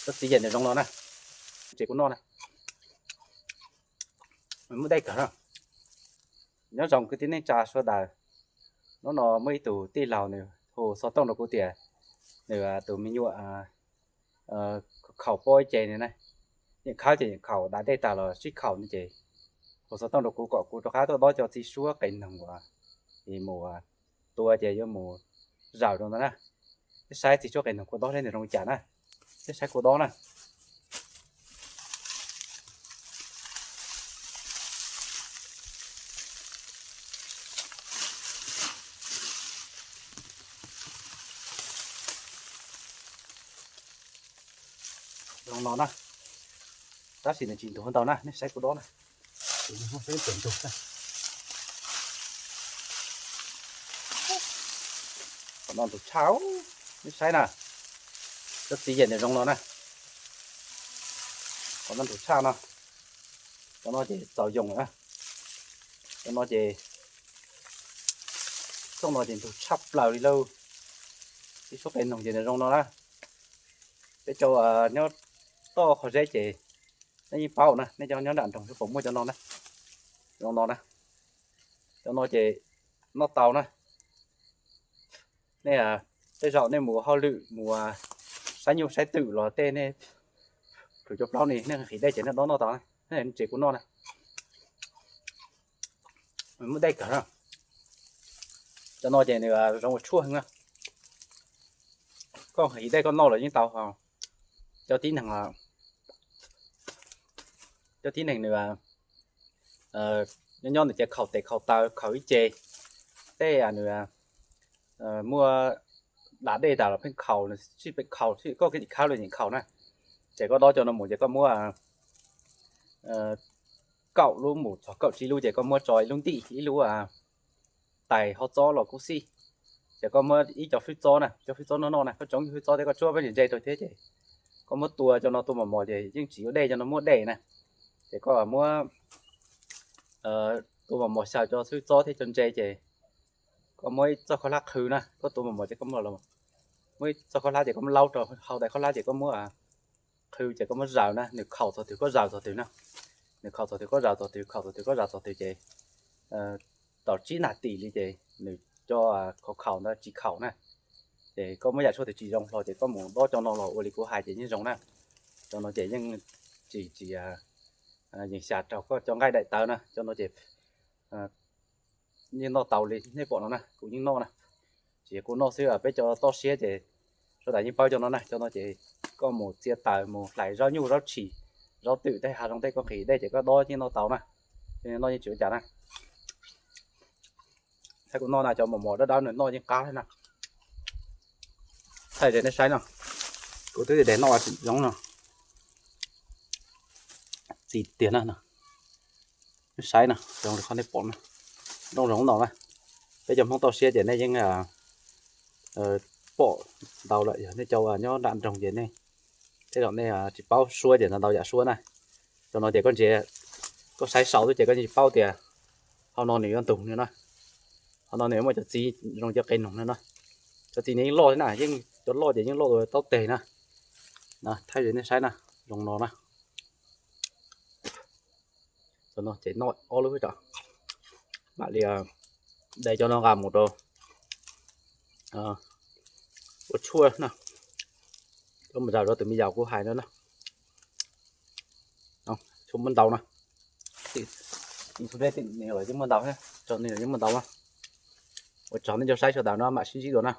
Txiv yam nws zoo no na, tsev kuv noj na, muaj dej kawg na. Nyob zoo kwv tij neej tsa sawv daws. Hnub no muaj ib tug tij laug nws hu xov tooj rau kuv tias nws tus me nyuam khaum pob ib ce no na, nyiam khaub ces nyiam khaum, da dej tas los sib khaum no ces hu xov tooj rau kuv kom kuv rov qab tuaj dob cov txiv suab qe noog uas mus tua ces yuav mus zaws rau ntawd na. Peb saib txiv suab qe noog kua dob seb nws zoo li cas na. Peb saib kua dob na. Zoo no na, tab sis nws tsis ntug ntau na, nej saib kua dob na. Qhov no ntug tshaj, nej saib na. Cov txiv yam nws zoo no na. Qhov no ntug tshaj no. Cov no ces txaus yoos na. Cov no ces, txoj no ces ntug tshaj plaws li lauj. Txiv suab qe noog ces nws zoo no na. Peb cov nyob toj qhov zeb ces nej yeej paub na, nej cov nyob nram nroog puas muaj cov no na. Zoo no na. Cov no ces noj tau na. Nej tej zaum nej mus hauj lwm mus saib nyuj saib twm los tej nej plhws cov plaub ni nej nqhis dej ces nej dob noj tau na. Nej tsev kuv noj na, muaj dej kawg na. Cov no ces nws zoo ua tshuaj heev na. Koj nqhis dej koj noj los yeej tau. Cov tib neeg, cov tib neeg nws nyob nyob nws ces khaum tes khaum taw khaum ib ce, tej nws muaj da dej tas los pheej khaum, nws sib pheej khaum, koj kev dim khab los nyiam khaum na. Ces koj dob cov no mus ces koj muab kaum lub mus txog kaum tsib lub ces koj muab tso ib lub ntim ib lub tais hov txob los kuj xij. Ces koj muab ib co fwj txob na, cov fwj txob noj noj na, koj tsoov fwj txob thiab koj tsuab peb ntse ntse rau thiab ces koj muab tua cov no tua mos mos ces yeej tsis yuav dej, cov no muaj dej na. Ces koj muab tua mos mos xyaw cov fwj txob thiab cov ntse ces koj muab ib txoj khaub hlab qhwv na, koj tua mos mos ces koj muab, muab ib txoj khaub hlab ces koj muab laub rau hauv tais khaub hlab ces koj muab qhwv ces koj muab zaws na, nws khaum txog twg koj zaws txog twg na. Nws khaum txog twg koj zaws txog twg, khaum txog twg koj zaws txog twg ces tau tsib nas this li ces nws cov khaum khaum ntawd tsis khaum na. Ces koj muab yam tshuaj twg tsis zoo hlo ces koj mus dob cov no los ua li kuv hais ces yeej zoo na. Cov no ces yeej tsis tsis yees xya raug koj cov nqaij daim tawv na. Cov no ces yeej noj tau li nej pom no na, kuv yeej noj na. Tsis yog kuv noj xwb, peb cov toj siab ces sawv daws yeej paub cov no na. Cov no ces koj mus txia taws mus hlais zaub nyuj zaub tshis, zaub twm tej hav zoov tej koj nqhis dej ces koj dob yeej noj tau na. Noj yeej tsis ua cas na. Thaum kuv noj na cov mos mos dawb dawb nws noj yeej qab thiab na. Thaij rau nej saib no, kuv twb de noj zoo no, txi tiag na. Nej saib no, zoo li qhov nej pom no, noj zoo no na. Peb cov Hmoob toj siab ces nej yeej pom ntau lawm, yog nej cov nyob nram nroog ces nej tej zaum nej tsis paub suab ces ntau ntau yam suab na. Cov no ces koj ntsia, koj saib saud xwb ces koj yeej tsis paub tias hauv no nws yuav ntug no na. Hauv no nws yuav muaj cov txiv zoo cov qe noog no na. Cov txiv no yeej loj thiab na, yeej cov loj ces yeej loj dua taub teg na. Thaij rau nej saib na, zoo no na. Cov no ces noj ob lub xwb tso. Mam li de cov no nqa mus rau ua tshuaj na, coj mus zaws rau tus me yaus kuv hais no na. Tshuaj muaj ntau na, tim xu dej tim nws los yeej muaj ntau thiab, tso nws los yeej muaj ntau na. Ua tsaug nej cov saib sawv daws no, mam sib ntsib dua na.